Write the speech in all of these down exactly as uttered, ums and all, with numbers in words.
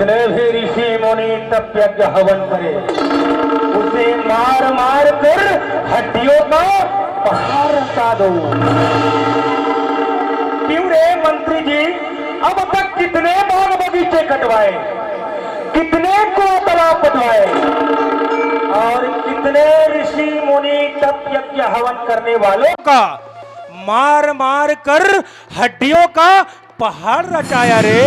जितने भी ऋषि मुनि तप यज्ञ हवन करे, उसे मार मार कर हड्डियों का पहाड़ रचा दो। क्यों रे मंत्री जी, अब तक कितने बाग बगीचे कटवाए, कितने कुआं तालाब पटवाए और कितने ऋषि मुनि तप यज्ञ हवन करने वालों का मार मार कर हड्डियों का पहाड़ रचाया रे।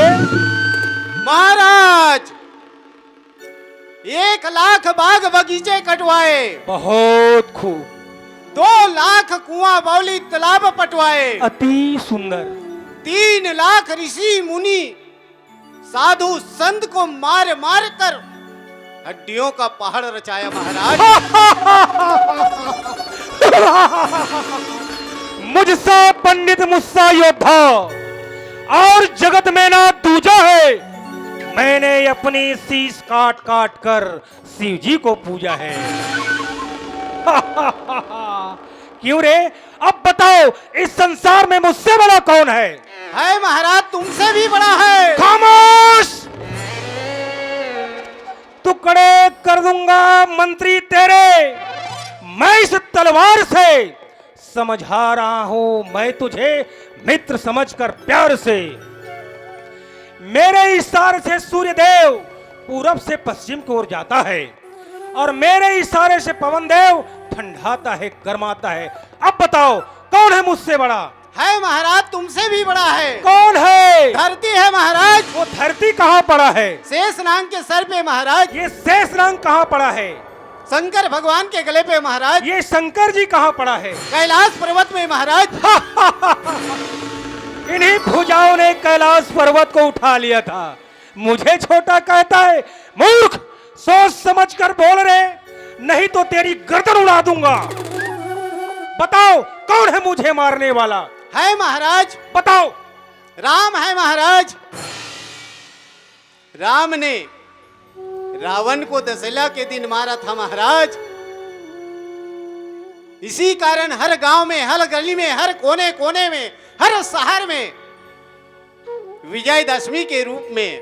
महाराज, एक लाख बाग बगीचे कटवाए, बहुत खूब। दो लाख कुआं बावली तालाब पटवाए, अति सुंदर। तीन लाख ऋषि मुनि साधु संत को मार मार कर हड्डियों का पहाड़ रचाया महाराज। मुझसा पंडित, मुझसा योद्धा और जगत में ना दूजा है। मैंने अपनी शीश काट काट कर शिव जी को पूजा है। क्यों रे, अब बताओ, इस संसार में मुझसे बड़ा कौन है? है महाराज, तुमसे भी बड़ा है। खामोश! टुकड़े कर दूंगा मंत्री तेरे। मैं इस तलवार से समझा रहा हूं मैं तुझे मित्र समझकर प्यार से। मेरे इशारे से सूर्य देव पूरब से पश्चिम की ओर जाता है और मेरे इशारे से पवन देव ठंडाता है, गर्माता है। अब बताओ, कौन है मुझसे बड़ा? है महाराज, तुमसे भी बड़ा है। कौन है? धरती है महाराज। वो धरती कहाँ पड़ा है? शेष नाग के सर पे महाराज। ये शेष नाग कहाँ पड़ा है? शंकर भगवान के गले पे महाराज। ये शंकर जी कहाँ पड़ा है? कैलाश पर्वत में महाराज। इन्हीं भुजाओं ने कैलाश पर्वत को उठा लिया था। मुझे छोटा कहता है? मूर्ख, सोच समझ कर बोल रे, नहीं तो तेरी गर्दन उड़ा दूंगा। बताओ, कौन है मुझे मारने वाला? है महाराज। बताओ। राम है महाराज। राम ने रावण को दशहरा के दिन मारा था महाराज। इसी कारण हर गांव में, हर गली में, हर कोने कोने में, हर शहर में विजयदशमी के रूप में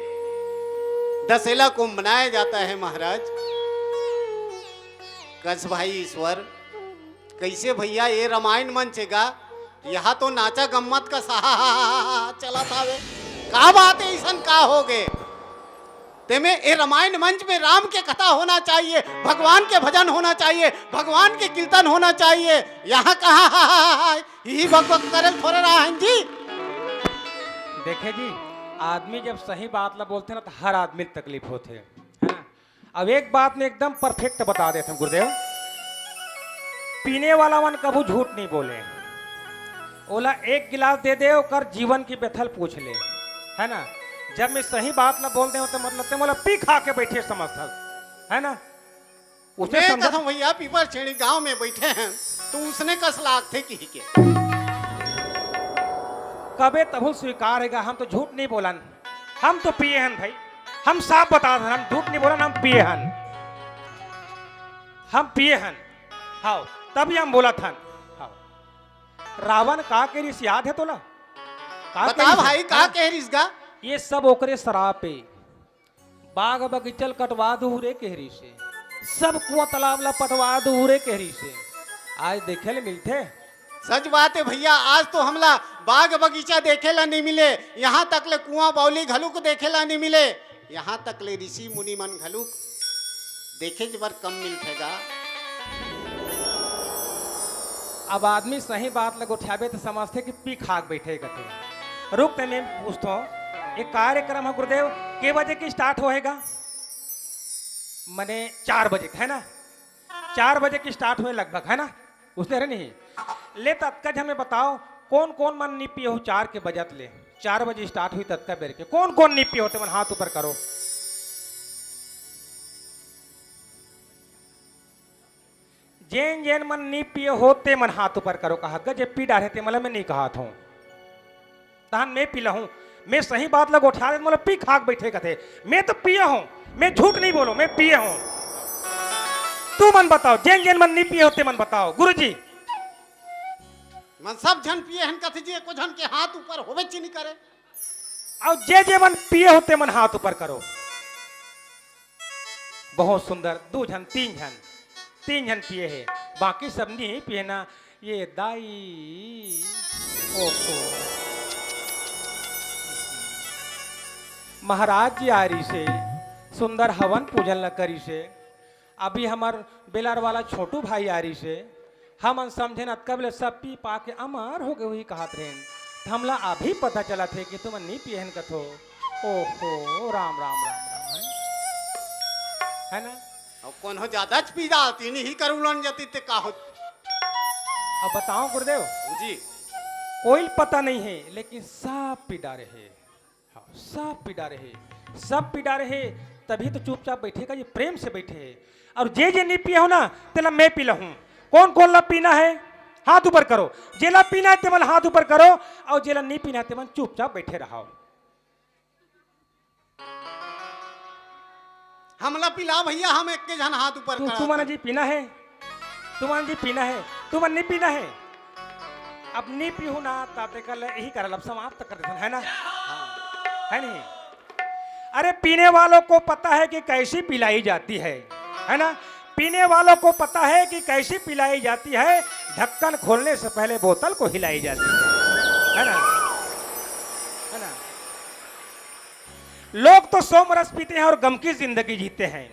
दशहरा को मनाया जाता है महाराज। कस भाई ईश्वर, कैसे भैया ये रामायण मंच हे गा? यहाँ तो नाचा गम्मत का सहा चलत हवे। का बात है, ऐसन का हो गए? तेमे ए रामायण मंच में राम के कथा होना चाहिए, भगवान के भजन होना चाहिए, भगवान के कीर्तन होना चाहिए। यहाँ कहाँ यही बक बक करल थोड़े रहा है जी। देखे जी, आदमी जब सही बात ला बोलथे ना, तो हर आदमी ला तकलीफ होथे, है ना? अब एक बात में एकदम परफेक्ट बता देथंव गुरुदेव, पीने वाला मन कभू झूठ नहीं बोले। ओला एक गिलास दे दे, ओकर जीवन की व्यथा ल पूछ ले, है ना? जब मैं सही बात ला बोल देंव, तो मतलब ते मोला पी खा के बैठे समझथस, है ना? उसे मैं समझा कथंव भैया, पीपर छेड़ी गांव में बैठे हैं, तो उसने कस लागथे किही के। कबे तभुल स्वीकार हे गा, हम तो झूठ नहीं बोलन, हम तो पिए हन भाई, हम साफ बता देथन, हम झूठ नहीं बोलन, हम पिए हन, हम पिए हन। हाव, तभी हम बोलत हन। हाव। रावण का कहे रिहिस याद हे तोला? का बता कहे रिहिस? भाई, का हाँ? कहे रिहिस गा? ये सब ओकरे सराप हे। बाग बगीचा ल कटवा दूहू रे कहे रिहिस हे। सब कुआं तालाब ला पटवा दूहू रे कहे रिहिस हे। आज देखे ले मिलथे? सच बात हे भैया, आज तो हमला बाग बगीचा देखे ला नहीं मिले, यहाँ तक ले कुआं बावली घलुक देखे ला नहीं मिले, यहाँ तक ले ऋषि मुनि मन घलुक देखे बर कम मिलथे गा। अब आदमी सही बात ल गोठियाबे त समझथे कि पी खा के बैठे कथे। रुक, ते मैं पूछथंव, ये कार्यक्रम ह गुरुदेव के बजे के स्टार्ट होहे गा? मने चार बजे के, है ना? चार बजे के स्टार्ट होहे लगभग, है ना? उसने हरे नहीं। ले त अतका झन में बताओ, कौन कौन मन नी पिए हो चार के बजत ले? चार बजे स्टार्ट होही त अतका बेर के। कौन कौन नी पिए हो ते मन हाथ ऊपर करो। जेन जेन मन नी पिए हो ते मन हाथ ऊपर करो। कहा गा, जे पी डारे ते मन ल मैं नहीं कहत हंव। तहन मैं पी लहूं। मैं सही बात ल गोठिया दे, मोला पी खा के बैठे कथे। मैं तो पिए हंव, मैं झूठ नहीं बोलों, मैं पिए हंव। तुमन बताओ, जेन जेन मन नहीं पिए हो ते मन बताओ। गुरुजी। मन सब झन पिए हन कथे जी, एको झन के हाथ ऊपर होबे च नहीं करे। अउ जे जे मन पिए हो ते मन हाथ ऊपर करो। बहुत सुंदर। दू झन, तीन झन, तीन झन पिए हे, बाकी सब नहीं पिए ना। ये दाई, ओहो, महाराज जी आ रही से, सुंदर हवन पूजन ल करी से। अभी हमर बेलर वाला छोटू भाई आ रही से, हमन समझेन अतका बेले सब पी पा के अमर हो गए, वही कहत रहेन। त हमला अभी पता चलत हे कि तुमन नी पियहन कथो। ओहो, राम, राम, राम, राम, है ना? अउ कोनो ज्यादा च पी डालती, नहीं कर उलन जाती ते का होत? अब बताओ गुरुदेव। जी। कोई पता नहीं है, लेकिन सब पी डारे हे। हाँ, सब पी डारे हे, सब पी डारे हे, तभी तो चुपचाप बैठे का, ये प्रेम से बैठे हे। और जे जे नहीं पिए हो ना, तेला मैं पिलाहूँ। कौन कौन ला पीना है, हाथ ऊपर करो। जेला पीना है, तेमन हाथ ऊपर करो, और जेला नहीं पीना है, तेमन चुपचाप बैठे रहो। हमला पिला भैया, हम एक के झन हाथ ऊपर तू, करा तुमन था। जी पीना है, तुमन जी पीना है, तुमन नहीं पीना है। अब नहीं पीहू ना, ताते कल यही करल, अब समाप्त कर देथन, है ना? है नहीं? अरे, पीने वालों को पता है कि कैसी पिलाई जाती है, है ना? पीने वालों को पता है कि कैसी पिलाई जाती है। ढक्कन खोलने से पहले बोतल को हिलाई जाती है, है ना? है ना? लोग तो सोम रस पीते हैं और गम की जिंदगी जीते हैं।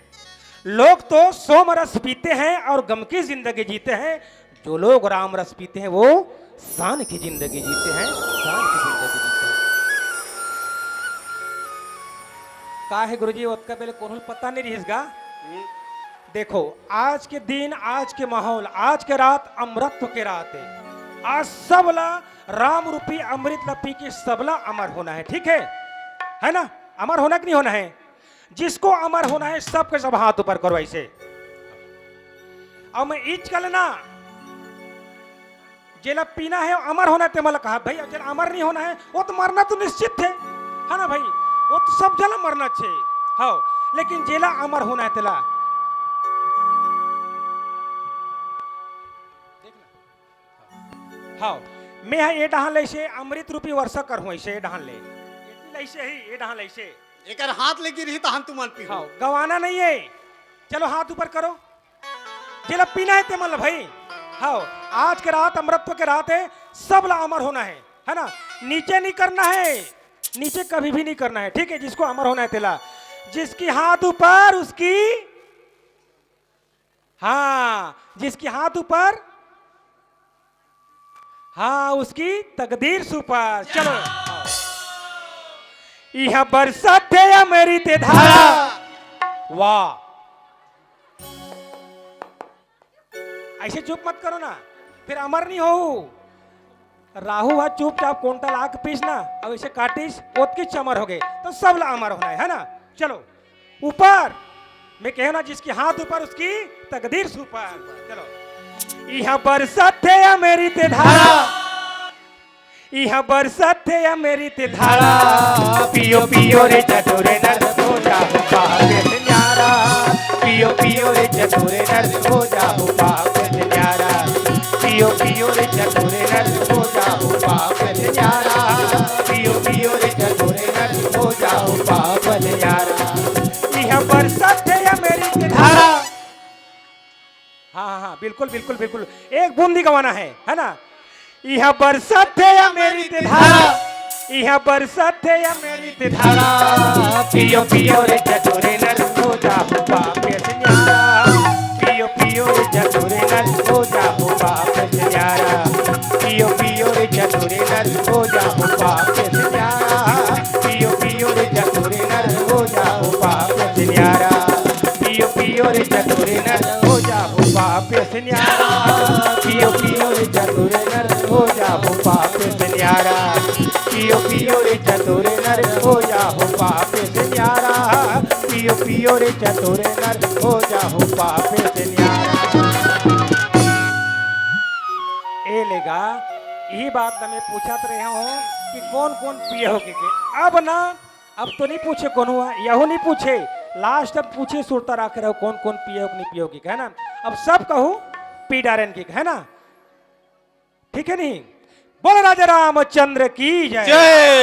लोग तो सोम रस पीते हैं और गम की जिंदगी जीते हैं। जो लोग राम रस पीते हैं, वो शान की जिंदगी जीते हैं, शान की जिंदगी जीते हैं। का है गुरुजी, ओतका बेले कोनो ल पता नहीं रहिस गा। हम्म। देखो, आज के दिन, आज के माहौल, आज के रात अमृत के रात है। आज सबला राम रूपी अमृत ला पी के सबला अमर होना है, ठीक है? है ना? अमर होना कि नहीं होना है? जिसको अमर होना है, सबके सब हाथ ऊपर करो ऐसे। अब मैं इच कर लेना, जेला पीना है, अमर होना है, ते मला कहा भाई, जेला अमर नहीं होना है, वो तो मरना तो निश्चित है, है ना भाई? वो तो सब जला मरना छे, हाँ, लेकिन जेला अमर होना है, तेला देखना। हाँ, मैं हा ये डहान ले से अमृत रूपी वर्षा करहूँ, ऐसे ये डहान ले, ऐसे ही ये डहान ले से। एकर हाथ ले गिरही तहन तुमन पीहू। हाँ, गवाना नहीं है। चलो हाथ ऊपर करो। जेला पीना है ते मन ला भाई। हाँ, आज के रात अमरत्व के रात है, सब ला अमर होना है, है ना? नीचे नहीं करना है, नीचे कभी भी नहीं करना है, ठीक है? जिसको अमर होना है तेला, जिसकी हाथ ऊपर उसकी, हाँ, जिसकी हाथ ऊपर, हाँ, उसकी तकदीर सुपर। चलो, इहाँ बरसत हे अमृत धारा। वाह, ऐसे चुप मत करो ना, फिर अमर नहीं हो। राहू हा चुपचाप कोंटा ला के पीस ना, अब ऐसे काटिस, ओतकी च अमर हो गए, तो सब ला अमर होना है, है ना? चलो, ऊपर, मैं कहे ना, जिसके हाथ ऊपर उसकी तकदीर सुपर। चलो, इहाँ बरसत हे अमृत धारा, इहाँ बरसत हे अमृत धारा। पियो पियो रे चटोरे नर, हो जाहू पाप से न्यारा। पियो पियो रे चटोरे नर, हो जाहू पाप से न्यारा। पियो पियो रे चटोरे नर, हो जाहू पाप से न्यारा। पियो पियो रे चटोरे नर, हो जाहू पाप से न्यारा। इहाँ बरसत हे अमृत धारा। हाँ, हाँ, हाँ, बिल्कुल, बिल्कुल, बिल्कुल। एक बूंद ही गवाना है, है ना? इहाँ बरसत हे अमृत धारा, इहाँ बरसत हे अमृत धारा। पियो पियो रे चटोरे नर, हो जाहू पाप से न्यारा। पियो पियो रे चटोरे नर, हो जाहू पाप से न्यारा। पियो पियो रे चटोरे नर, हो जाहू पाप से न्यारा। पियो पियो रे चटोरे नर, हो जाहू पाप से न्यारा। पियो पियो रे चटोरे नर, हो जाहू पाप से न्यारा। पियो पियो रे चटोरे नर, हो जाहू पाप से न्यारा। पियो पियो रे चटोरे नर, हो जाहू पाप से न्यारा। पियो पियो रे चटोरे नर, हो जाहू पाप से न्यारा। ए लेगा, यही बात मैं पूछत रहे हूँ कि कौन कौन पिए हो के, के? अब ना, अब तो नहीं पूछे कोनो, यहू नहीं पूछे। लास्ट अब पूछे सुरता राखे रहो, कौन कौन पिए हो कि नहीं पिए हो कि, है ना? अब सब कहू पी डारेन कि, है ना? ठीक है नहीं? बोल राजा रामचंद्र की जय। जय।